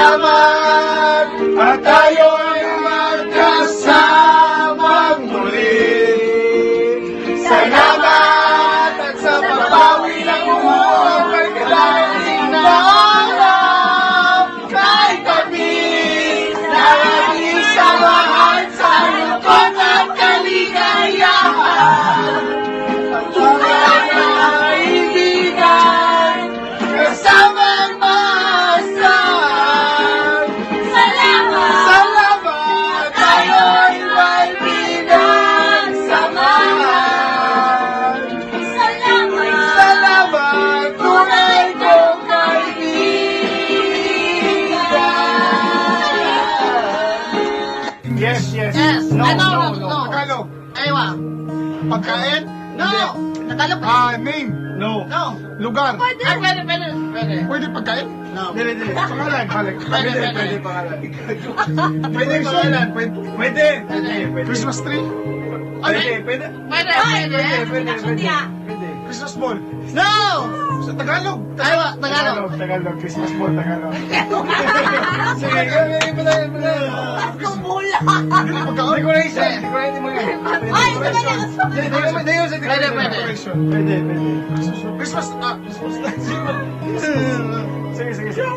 Salamat at tayo'y magkasamang muli. Salamat at sa pagbawi ng buhay kailangan na alam kay kami na samahan sa lungkot at kaligayahan. Ang tunay na kaibigan, kasamang maasahan. Salamat! Salamat, tayo'y may pinagsamahan. Salamat! Salamat, tunay kong kaibigan. Yes. Yes. No, Ah, no, no, no. no. Tagalog. Aywa. Pagkain? No! Tagalog. Ah, name? No. No. Lugar? Ah, pwede, pwede, pwede. Pwede pagkain? No. Dili, dili. Pangalan. Pwede, Pwede, pwede. pwede pangalan. Pwede pangalan. Pwede. Pwede. Pwede. Christmas tree? Ay, Pwede, pwede. Pwede, pwede. Pwede, pwede. Pwede. Christmas ball. No! Sa Tagalog. Aywa, Tagalog. Tagalog, Tagalog. Christmas ball, Tagalog. Sige, gawin mo na, mo na. Paskong bula! Dili pagkain. Decoration, decoration mo yan. Ay, ito ba niya? Decoration, Pwede, pwede. Decoration. Pwede, pwede. Christmas, ah, Christmas. Sige, sige, sige. Sige,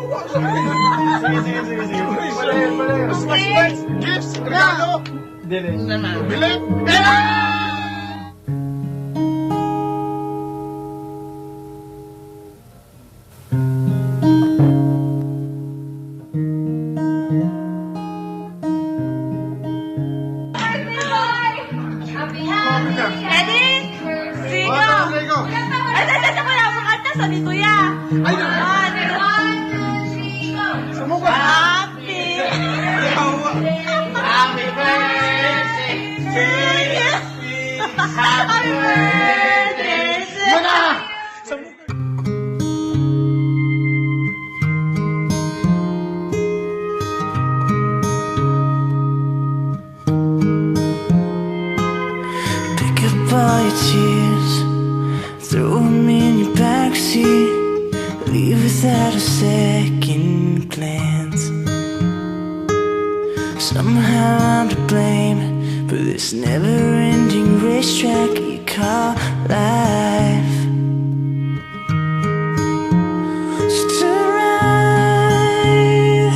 sige, sige, sige. Wala yan, wala yan. Christmas lights, gifts, regalo, Dili. Naman. bilin. Ready? Sige! Oh, let's go. Ay, ay, ay, wala akong kanta sa ni Kuya. Ay, One, one, two, three, go! Sumuka. Happy! Happy birthday to you! Happy birthday to you! Mana! Pick up all your tears, throw 'em in your backseat, leave without a second glance. Somehow I'm to blame for this never-ending racetrack you call life. So turn right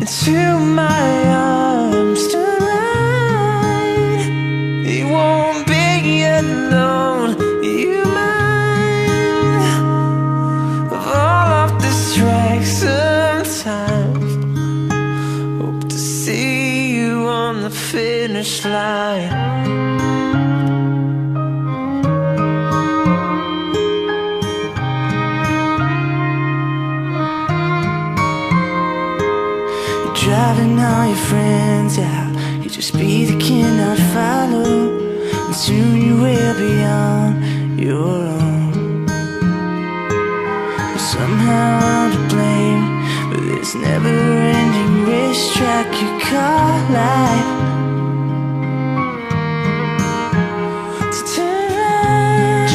into my arms, turn right. You won't be alone. You might fall off this track sometimes. Hope to see you on the finish line. You're driving all your friends out. You just be the cannot follow. And soon you will be on your own. But somehow I'm to blame for this never-ending racetrack you call life. To turn right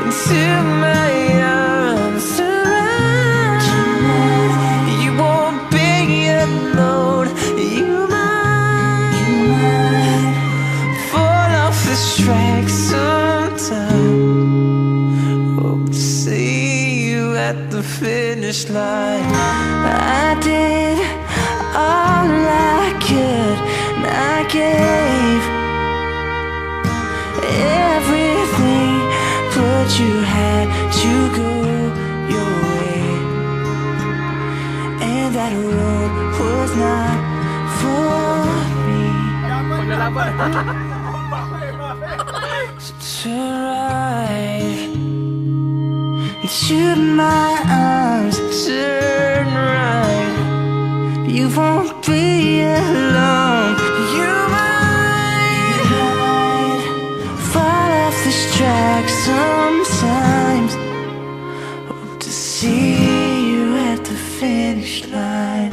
into my arms, turn right. You won't be alone. You might fall off this track sometime. Hope to see you at the finish line. I did all I could, and I gave everything, but you had to go your way, and that road was not for me. So turn right into my arms, turn right. You won't be alone. You might fall off this track sometimes. Hope to see you at the finish line.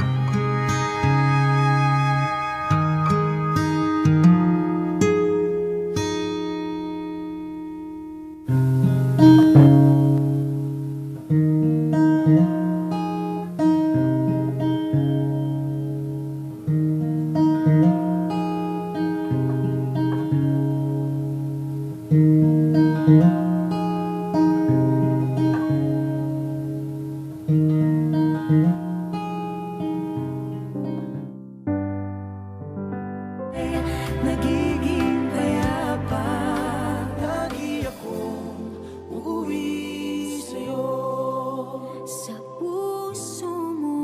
Nagiging payapa. Lagi akong uuwi sa'yo. Sa puso mo.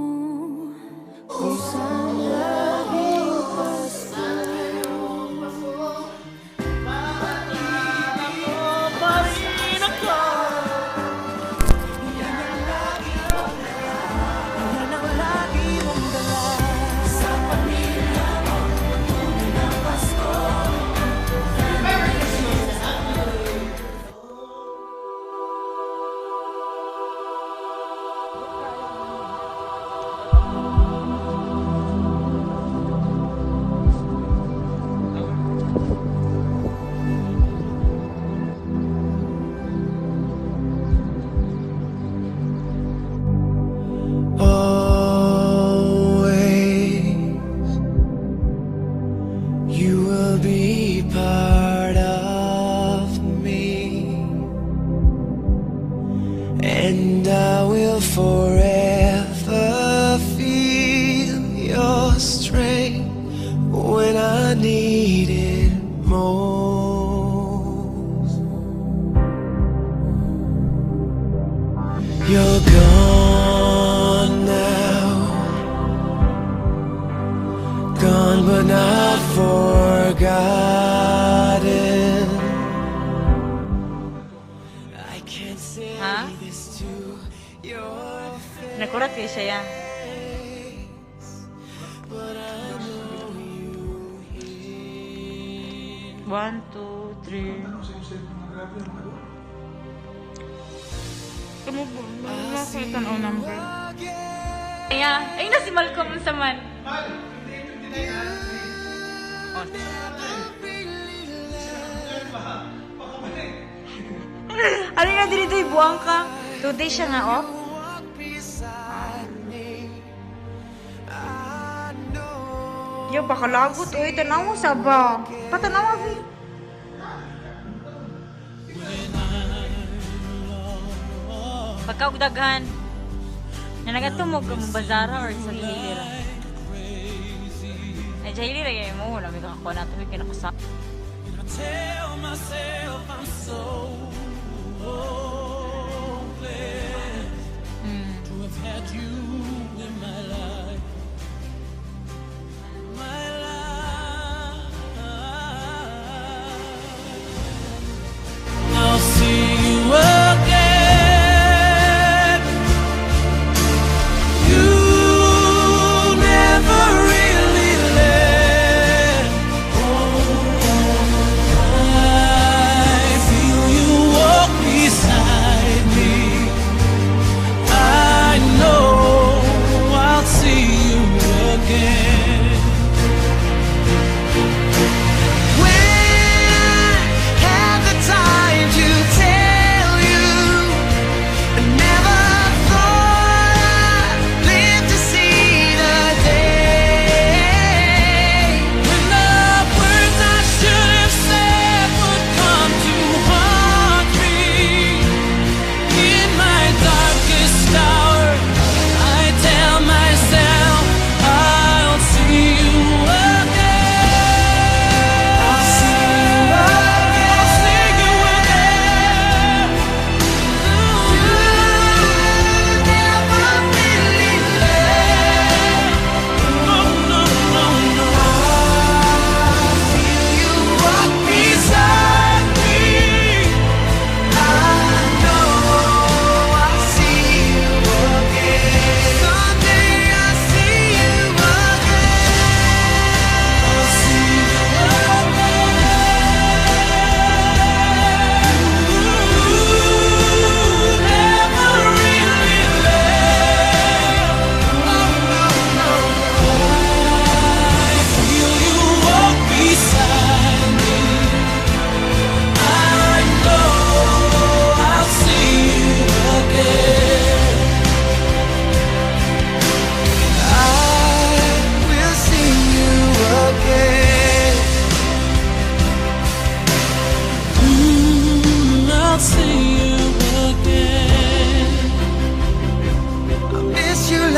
Kung saan laging Pasko. Pa rin ako. Yan ang lagi mong dala. Yan ang lagi mong dala. Sa pamilya mo, tunay na Pasko. Merry Christmas! Always, you will be part of me, and I will forever feel your strength when I need it most. You're gone now, gone but not forgotten. I can't say Ha? this to your face, Nakurat kay siya ya. but I know you hear. One, two, three. Grabe ang mga Kamu po, nakita ang number. Kaya, ay na si Malcolm sa man. Mal, 28, 29 ah. Oh. Baka mali. Ano nga dito yung buwang ka? 2 days siya nga off? Walk beside me. I know. Yo, baka lagot. Uy, tanaw mo sa ba? Patanaw, Abi. Pagkaugdaghan, na nagatumog ka mo bazara or sa Jaylee ra? Ay, Jaylee ra yun mo. Wala may kakakuha natin. May kinakasa. Tell myself I'm so blessed to have had you in my life. My life. I'll see you again. You never really let go.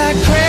Like